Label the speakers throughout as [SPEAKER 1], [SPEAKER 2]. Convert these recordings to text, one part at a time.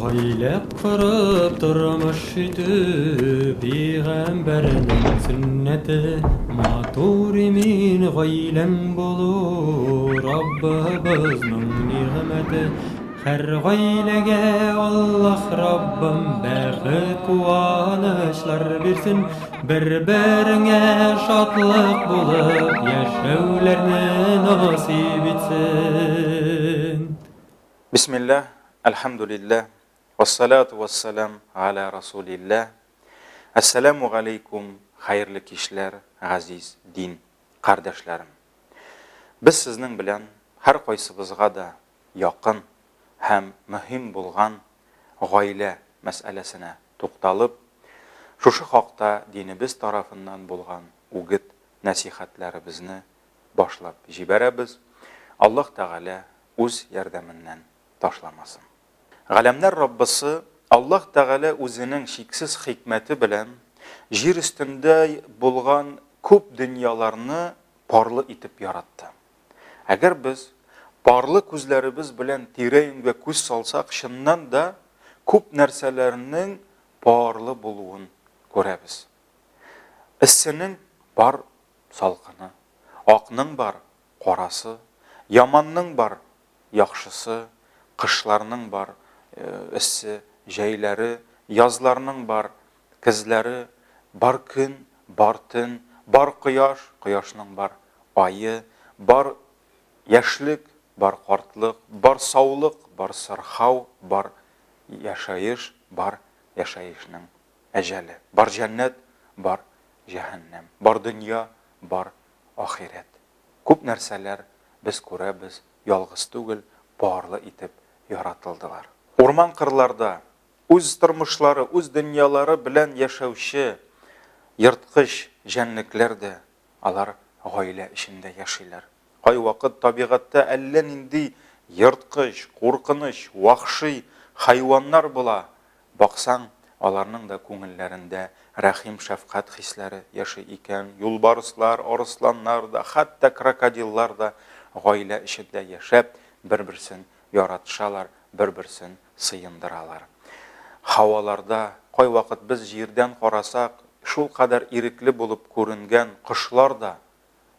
[SPEAKER 1] Гаилә корып тормыш итү пәйгамбәрнең сөннәте. Матур имин гаиләң булу Раббыбызның нигъмәте. Һәр гаиләгә Аллаһ Раббым бәхет, куанычлар бирсен. Бер-береңә шатлык булып яшәүләрне насыйп итсен.
[SPEAKER 2] Бисмилләһ, әлхәмдүлилләһ, вәссәлату вәссәлам галә расулилләһ. Әссәләмү галәйкүм, хәерле кичләр, газиз дин кардәшләрем. Без сезнең белән һәркайсыбызга да якын һәм мөһим булган гаилә мәсьәләсенә тукталып, шушы хакта динебез тарафыннан булган үгет-нәсыйхәтләребезне башлап җибәрәбез, Аллаһ Тәгалә үз ярдәменнән ташламасын. Галәмнәр Раббысы Аллаһ Тәгалә үзенең чиксез хикмәте белән җир өстендә булган күп дөньяларны парлы итеп яратты. Әгәр без парлы күзләребез белән тирә-юньгә күз салсак, чыннан да күп нәрсәләрнең парлы булуын күрәбез. Эссенең бар салкыны, акның бар, карасы, яманның бар, яхшысы, кышларның бар, эссе, җәйләре, язларның бар, көзләре, бар көн, бар төн, бар кояш, кояшның бар, ае, бар яшьлек, бар картлык, бар саулык, бар сырхау, бар яшәеш, бар яшәешнең әҗәле. Бар җәннәт, бар җәһәннәм. Бар дөнья, бар ахирәт. Күп нәрсәләр без күрәбез, ялгыз түгел, парлы итеп яратылдылар. Урман-кырларда үз тормышлары, үз дөньялары белән яшәүче ерткыч җәнлекләр дә алар гаилә эчендә яшиләр. Кайвакыт табигатьтә әллә нинди ерткыч, куркыныч, вәхши хайваннар була, баксаң, аларның да күңелләрендә рәхим-шәфкать хисләре яши икән. Юлбарыслар, арысланнар да, хәтта крокодиллар да гаилә эчендә яшәп, бер-берсен яратышалар, бер-берсен сыендыралар. Һаваларда, кайвакыт без җирдән карасак, шулкадәр ирекле булып күренгән кошлар да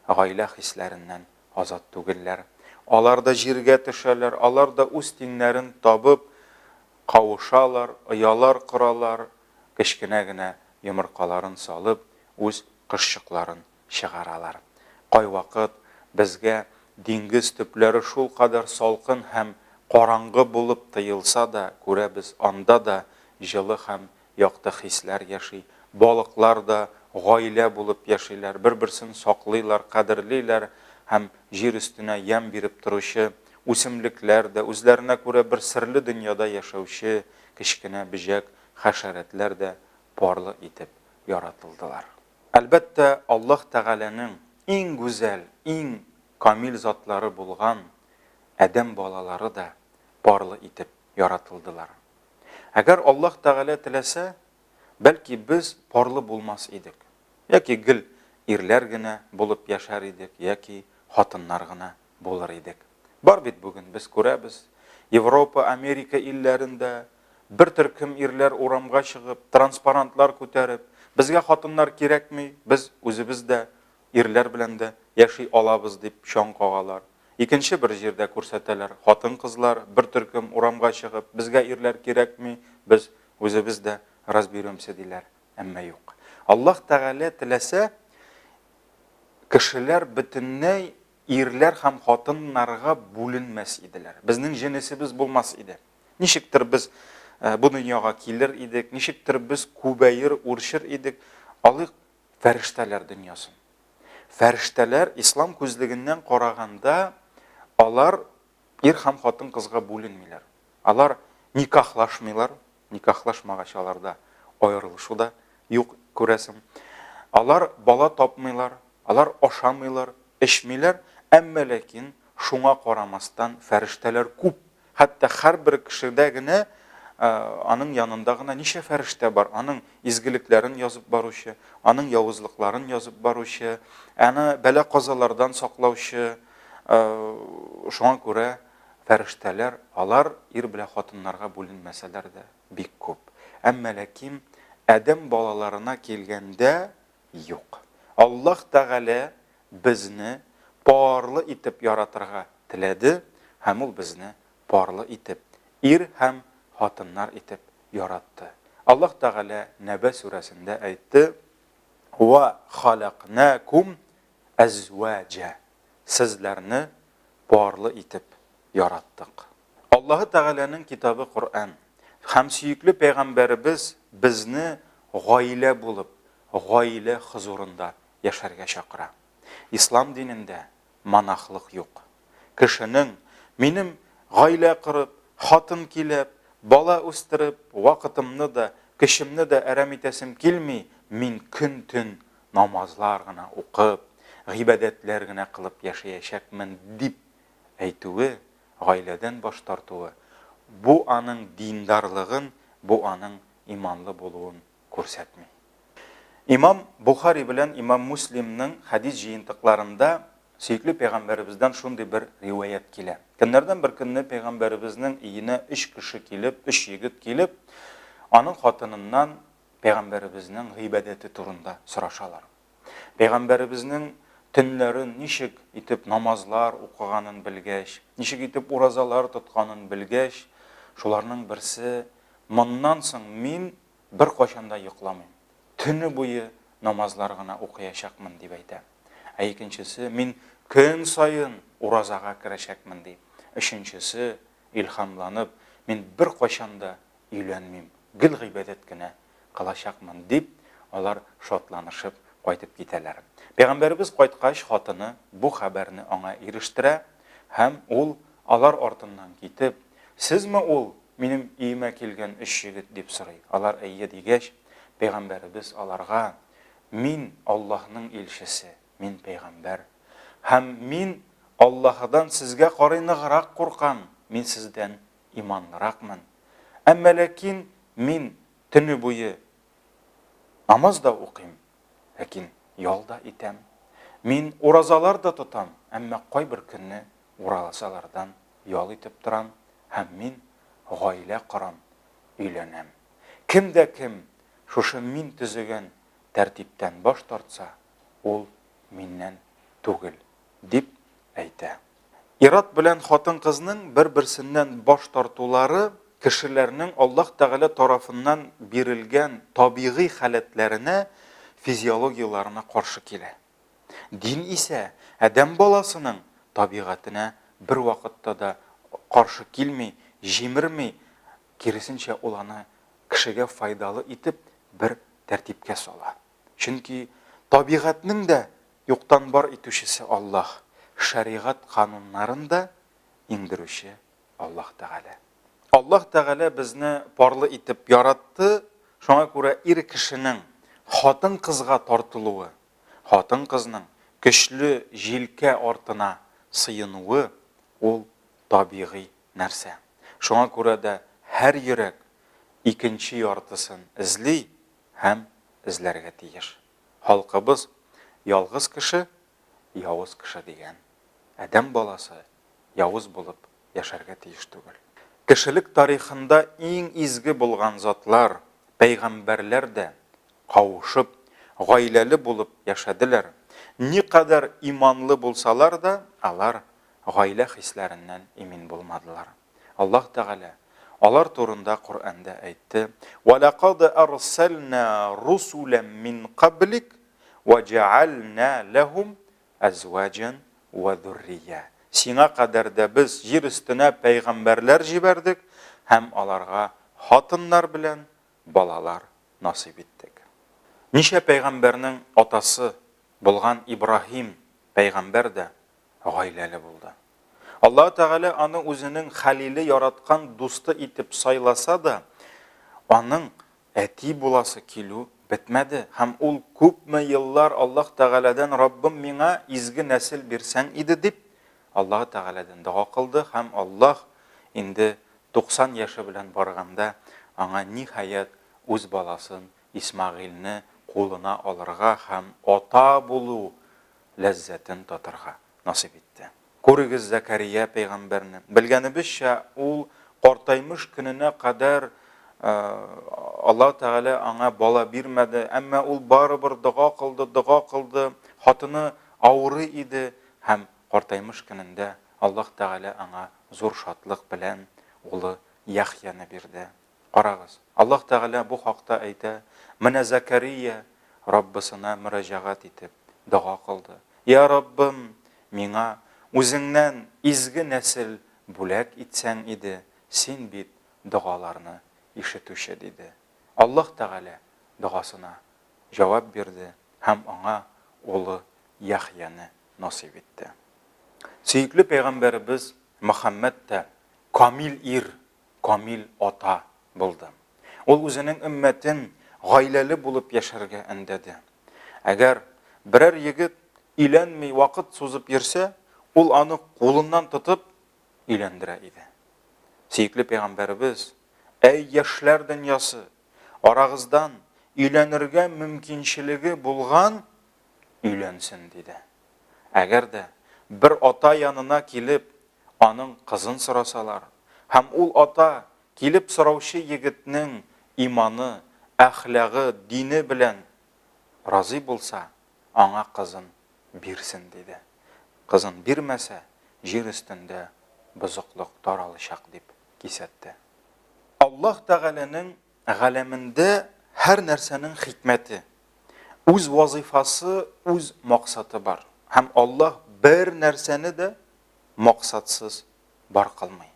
[SPEAKER 2] гаилә хисләреннән азат түгелләр. Алар да җиргә төшәләр, алар да үз тиңнәрен табып, кавышалар, оялар коралар, кечкенә генә йомыркаларын салып, үз кошчыкларын чыгаралар. Кайвакыт безгә диңгез төпләре шулкадәр салкын һәм караңгы булып тоелса да, күрәбез, анда да җылы һәм якты хисләр яши. Балыклар да гаилә булып яшиләр, бер-берсен саклыйлар, кадерлиләр һәм җир өстенә ямь биреп торучы үсемлекләр дә, үзләренә күрә бер серле дөньяда яшәүче кечкенә бөҗәк, хәшәрәтләр дә парлы итеп яратылдылар. Әлбәттә, Аллаһ Тәгаләнең иң гүзәл, иң камил затлары булган адәм балалары да парлы итеп яратылдылар. Әгәр Аллаһ Тәгалә теләсә, бәлки без парлы булмас идек. Яки гел ирләр генә булып яшәр идек, яки хатыннар гына булыр идек. Бар бит бүген, без күрәбез, Европа, Америка илләрендә бер төркем ирләр урамга чыгып, транспарантлар күтәреп, безгә хатыннар кирәкми, без үзебез дә ирләр белән дә яши алабыз дип чаң кагалар. Икенче бер җирдә күрсәтәләр, хатын-кызлар бер төркем урамга чыгып, безгә ирләр кирәкми, без үзебез дә разберемся диләр. Әмма юк. Аллаһ Тәгалә теләсә, кешеләр бөтенләй ирләр һәм хатыннарга бүленмәс иделәр. Безнең җенесебез булмас иде. Ничектер без э, бу дөньяга килер идек, ничектер без күбәер, үрчер идек. Алыйк фәрештәләр дөньясын. Фәрештәләр ислам күзлегеннән караганда, алар ир һәм хатын-кызга бүленмиләр. Алар никахлашмыйлар, никахлашмагач аларда аерылышу да юк, күрәсең. Алар бала тапмыйлар, алар ашамыйлар, эчмиләр, әмма ләкин шуңа карамастан фәрештәләр күп. Хәтта һәрбер кешедә генә аның янында гына ничә фәрештә бар, аның изгелекләрен язып баручы, аның явызлыкларын язып баручы, аны бәла-казалардан саклаучы. Шуңа күрә фәрештәләр, алар ир белән хатыннарга бүленмәсәләр дә, бик күп. Әмма ләкин адәм балаларына килгәндә, юк. Аллаһ Тәгалә безне парлы итеп яратырга теләде һәм ул безне парлы итеп, ир һәм хатыннар итеп яратты. Аллаһ Тәгалә Нәбә сүрәсендә әйтте, Вә халәкнәкүм әзваҗә, сезләрне парлы итеп яраттык. Аллаһы Тәгаләнең китабы Коръән һәм сөекле пәйгамбәребез безне гаилә булып, гаилә хозурында яшәргә чакыра. Ислам динендә монахлык юк. Кешенең, минем гаилә корып, хатын киләп, бала үстереп, вакытымны да, көчемне дә әрәм итәсем килми, мин көн-төн намазлар гына укып, гыйбадәтләр генә кылып яшәячәкмен, дип әйтүе, гаиләдән баш тартуы, бу аның диндарлыгын, бу аның иманлы булуын күрсәтми. Имам Бухари белән имам Муслимның хәдис җыентыкларында сөекле пәйгамбәребездән шундый бер риваять килә. Көннәрдән бер көнне пәйгамбәребезнең өенә өч кеше килеп, өч егет килеп, аның хатыныннан пәйгамбәребезнең гыйбадәте турында сорашалар. Пәйгамбәребезнең төннәрен ничек итеп намазлар укыганын белгәч, ничек итеп уразалар тотканын белгәч, шуларның берсе, Моннан соң мин беркайчан да йокламыйм, төне буе намазлар гына укыячакмын, дип әйтә. Ә икенчесе, Мин көн саен уразага керәчәкмен, ди. Өченчесе, илһамланып, Мин беркайчан да өйләнмим, гел гыйбадәт кенә кылачакмын, дип, алар шатланышып кайтып китәләр. Пәйгамбәребез кайткач, хатыны бу хәбәрне аңа ирештерә һәм ул алар артыннан китеп, Сезме ул, минем өемә килгән өч егет? дип сорый. Алар әйе дигәч, пәйгамбәребез аларга, Мин Аллаһның илчесе, мин пәйгамбәр. Һәм мин Аллаһыдан сезгә карый ныграк куркам, мин сездән иманлыракмын. Әмма ләкин мин төне буе намаз да укыйм, ләкин ял да итәм. Мин уразалар да тотам, әмма кайбер көнне уразалардан ял итеп торам һәм мин гаилә корам, өйләнәм. Кем дә кем шушы мин төзегән тәртиптән баш тартса, ул миннән түгел, дип әйтә. Ир-ат белән хатын-кызның бер-берсеннән баш тартулары кешеләрнең Аллаһ Тәгалә тарафыннан бирелгән табигый халәтләренә, физиологияләренә каршы килә. Дин исә адәм баласының табигатенә бервакытта да каршы килми, җимерми, киресенчә, ул аны кешегә файдалы итеп бер тәртипкә сала. Чөнки табигатьнең дә юктан бар итүчесе Аллаһ, шәригать кануннарын да иңдерүче Аллаһ Тәгалә. Аллаһ Тәгалә безне парлы итеп яратты, шуңа күрә ир кешенең хатын-кызга тартылуы, хатын-кызның көчле җилкә артына сыенуы ул табигый нәрсә. Шуңа күрә дә һәр йөрәк икенче яртысын эзли һәм эзләргә тиеш. Халкыбыз ялгыз кеше, явыз кеше дигән. Адәм баласы явыз булып яшәргә тиеш түгел. Кешелек тарихында иң изге булган затлар, пәйгамбәрләр дә кавышып, гаиләле булып яшәделәр. Никадәр иманлы булсалар да, алар гаилә хисләреннән имин булмадылар. Аллаһ Тәгалә алар турында Коръәндә әйтте, Вә ләкад әрсәлнә русулән мин каблик вә җәгальнә ләһум әзваҗән вә зуррия. Сиңа кадәр дә без җир өстенә пәйгамбәрләр җибәрдек һәм аларга хатыннар белән балалар насыйп иттек. Ничә пәйгамбәрнең атасы булган Ибраһим пәйгамбәр дә гаиләле булды. Аллаһы Тәгалә аны үзенең хәлиле яраткан дусты итеп сайласа да, аның әти буласы килү бетмәде һәм ул күпме еллар Аллаһ Тәгаләдән Раббым миңа изге нәсел бирсәң иде дип Аллаһы Тәгаләдән дога кылды һәм Аллаһ инде 90 яше белән барганда аңа ниһаять үз баласын Исмәгыйльне кулына алырга һәм ата булу ләззәтен татырга насыйп итте. Күрегез Зәкәрия пәйгамбәрне. Белгәнебезчә, ул картаймыш көненә кадәр Аллаһ Тәгалә аңа бала бирмәде, әмма ул барыбер дога кылды, дога кылды. Хатыны авырый иде һәм картаймыш көнендә Аллаһ Тәгалә аңа зур шатлык белән улы Яхъяны бирде. Карагыз, Аллаһ Тәгалә бу хакта әйтә, Менә Зәкәрия Раббысына мөрәҗәгать итеп, дога кылды, Йа Раббым, миңа Үзеңнән изге нәсел бүләк итсәң иде, Син бит догаларны ишетүче, диде. Аллаһ Тәгалә догасына җавап бирде һәм аңа улы Яхъяны насыйп итте. Сөекле пәйгамбәребез Мөхәммәд тә камил ир, камил ата булды. Ул үзенең өммәтен гаиләле булып яшәргә өндәде. Әгәр берәр егет өйләнми вакыт сузып йөрсә, ул аны кулыннан тотып өйләндерә иде. Сөекле пәйгамбәребез, Әй, яшьләр дөньясы, арагыздан өйләнергә мөмкинчелеге булган өйләнсен, диде. Әгәр дә бер ата янына килеп, аның кызын сорасалар, һәм ул ата килеп сораучы егетнең иманы, әхлагы, дине белән разый булса, аңа кызын бирсен, диде. Кызын бирмәсә, җир өстендә бозыклык таралачак, дип кисәтте. Аллаһ Тәгаләнең галәмендә һәр нәрсәнең хикмәте, үз вазыйфасы, үз максаты бар. Һәм Аллаһ бер нәрсәне дә максатсыз бар кылмый.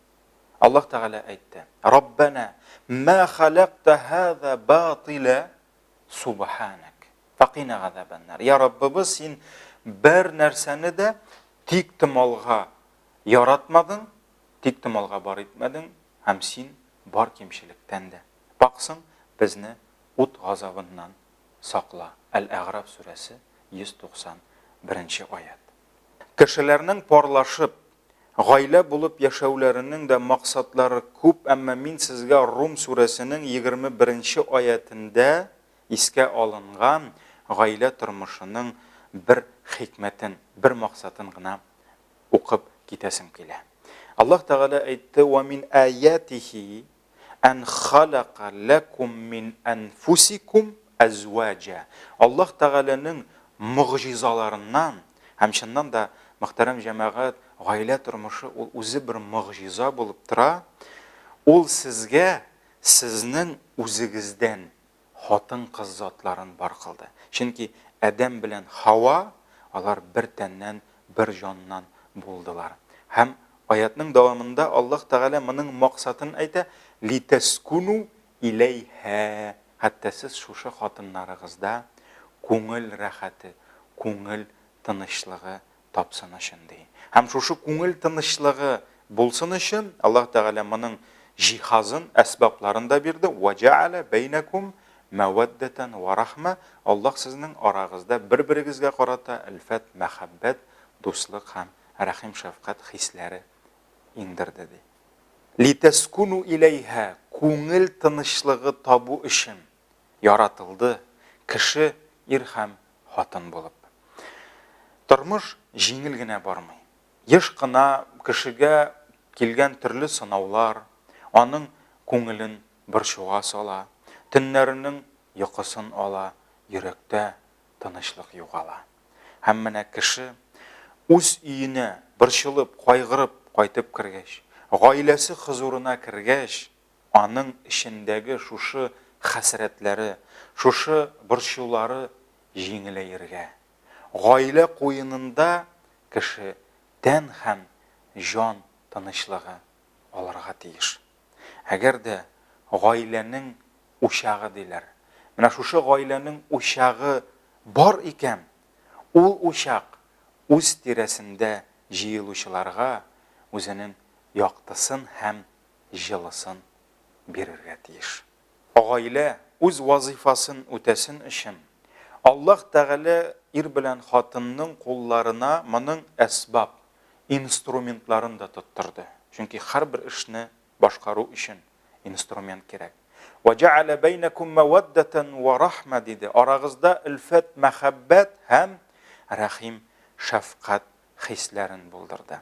[SPEAKER 2] Аллаһ Тәгалә әйтте: "Раббана ма халакта һаза батила субханак. Факина газабаннар". Я Раббыбыз, син бер нәрсәне дә тик томалга яратмадың, тик томалга бар итмәдең һәм син бар кимчелектән дә паксың, безне ут газабыннан сакла. Әл-Әгъраф сүрәсе 191 нче аять. Кешеләрнең парлашып, гаилә булып яшәүләренең дә максатлары күп, әмма мин сезгә Рум сүрәсенең 21 нче аятендә искә алынган гаилә тормышының бер хикмәтен, бер максатын гына укып китәсем килә. Аллаһ Тәгалә әйтте, Вә мин аятихи Ән халака ләкум мин әнфусикум әзваҗа. Аллаһ Тәгаләнең могҗизаларыннан, һәм чыннан да, мөхтәрәм җәмәгать, гаилә тормышы ул үзе бер могҗиза булып тора, ул сезгә сезнең үзегездән хатын-кыз затларын бар кылды. Чөнки Адәм белән Һава алар бер тәннән, бер җаннан булдылар. Һәм аятның дәвамында Аллаһ Тәгалә моның максатын әйтә, Литәскүнү иләйһә, хәтта сез шушы хатыннарыгызда күңел рәхәте, күңел тынычлыгы тапсын өчен, ди. Һәм шушы күңел тынычлыгы булсын өчен Аллаһ Тәгалә моның җиһазын, әсбапларын да бирде, Вә җәалә бәйнәкүм мәвәддәтән вә рахмә, Аллаһ сезнең арагызда бер-берегезгә карата өлфәт, мәхәббәт, дуслык һәм рәхим-шәфкать хисләре иңдерде, ди. Литәскүнү иләйһә, күңел тынычлыгы табу өчен яратылды кеше ир һәм хатын булып. Тормыш җиңел генә бармый. Еш кына кешегә килгән төрле сынаулар аның күңелен борчуга сала, төннәренең йокысын ала, йөрәктә тынычлык югала. Һәм менә кеше үз өенә борчылып, кайгырып кайтып кергәч, гаиләсе хозурына кергәч, аның эчендәге шушы хәсрәтләре, шушы борчулары җиңеләергә, гаилә куенында кеше тән һәм җан тынычлыгы алырга тиеш. Әгәр дә гаиләнең учагы диләр. Менә шушы гаиләнең учагы бар икән, ул учак үз тирәсендә җыелучыларга үзенең яктысын һәм җылысын бирергә тиеш. Гаилә үз вазыйфасын үтәсен өчен, Аллаһ Тәгалә ир белән хатынның кулларына моның әсбап, инструментларын да тоттырды. Чөнки һәрбер эшне башкару өчен инструмент кирәк. Вә җәалә бәйнәкүм мәвәддәтән вә рахмә, диде. Арагызда өлфәт, мәхәббәт һәм рәхим, шәфкать хисләрен булдырды.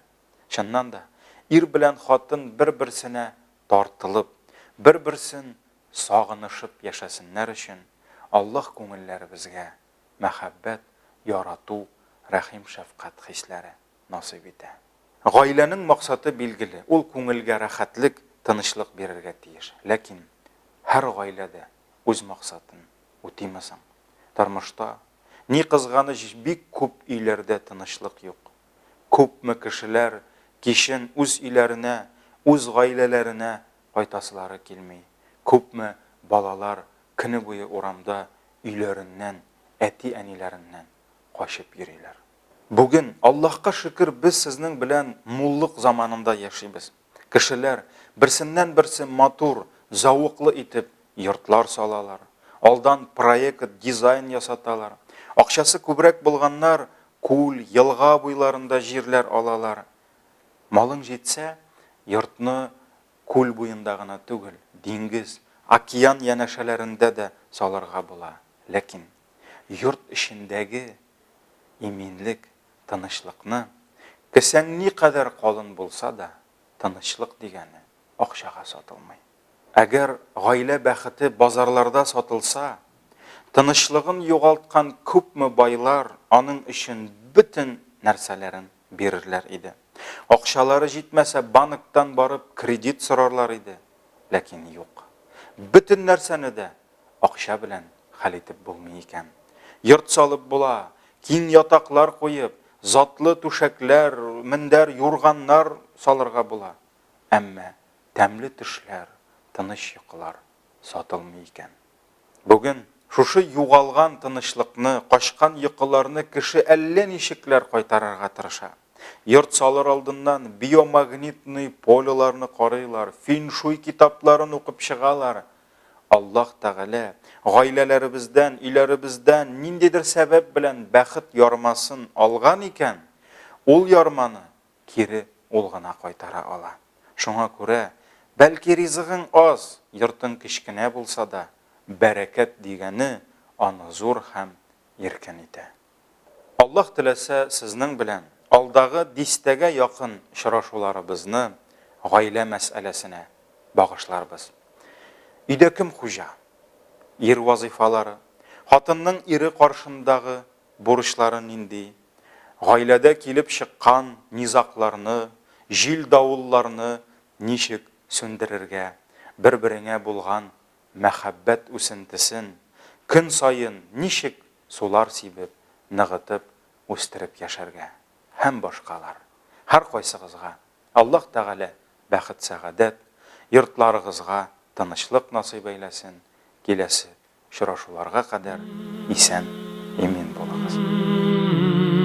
[SPEAKER 2] Чыннан да, ир белән хатын бер-берсенә тартылып, бер-берсен сагынышып яшәсеннәр өчен, Аллаһ күңелләребезгә мәхәббәт, ярату, рәхим-шәфкать хисләре насыйп итә. Гаиләнең максаты билгеле, ул күңелгә рәхәтлек, тынычлык бирергә тиеш. Ләкин һәр гаилә дә үз максатын үтиме соң? Тормышта, ни кызганыч, бик күп өйләрдә тынычлык юк. Күпме кешеләр кичен үз өйләренә, үз гаиләләренә кайтасылары килми, күпме балалар көне буе урамда өйләреннән, әти-әниләреннән качып йөриләр. Бүген, Аллаһка шөкер, без сезнең белән муллык заманында яшибез. Кешеләр берсеннән-берсе матур, зәвыклы итеп йортлар салалар, алдан проект, дизайн ясаталар. Акчасы күбрәк булганнар күл, елга буйларында җирләр алалар. Малың җитсә, йортны күл буенда гына түгел, диңгез, океан янәшәләрендә дә салырга була. Ләкин йорт эчендәге иминлек, тынычлыкны, кесәң никадәр калын булса да, тынычлык дигәне акчага сатылмый. Әгәр гаилә бәхете базарларда сатылса, тынычлыгын югалткан күпме байлар аның өчен бөтен нәрсәләрен бирерләр иде. Акчалары җитмәсә, банктан барып кредит сорарлар иде. Ләкин юк. Бөтен нәрсәне дә акча белән хәл итеп булмый икән. Йорт салып була, киң ятаклар куеп, затлы түшәкләр, мендәр, юрганнар салырга була. Әмма тәмле төшләр, тыныч йокылар сатылмый икән. Бүген шушы югалган тынычлыкны, качкан йокыларны кеше әллә ничекләр кайтарырга тырыша. Йорт салыр алдыннан биомагнитный полеларны карыйлар, феншуй китапларын укып чыгалар. Аллаһ Тәгалә гаиләләребездән, өйләребездән ниндидер сәбәп белән бәхет ярмасын алган икән, ул ярманы кире ул гына кайтара ала. Шуңа күрә, бәлки ризыгың аз, йортың кечкенә булса да, бәрәкәт дигәне аны зур һәм иркен итә. Аллаһ теләсә, сезнең белән алдагы дистәгә якын очрашуларыбызны гаилә мәсьәләсенә багышларбыз. Өйдә кем хуҗа? Ир вазыйфалары, хатынның ире каршындагы бурычлары нинди? Гаиләдә килеп чыккан низагларны, җил-давылларны ничек сүндерергә? Бер-береңә булган мәхәббәт үсентесен көн саен ничек сулар сибеп, ныгытып, үстереп яшәргә? Һәм башкалар. Һәркайсыгызга Аллаһ Тәгалә бәхет-сәгадәт, йортларыгызга тынычлык насыйп әйләсен, киләсе очрашуларга кадәр исән-имин булыгыз.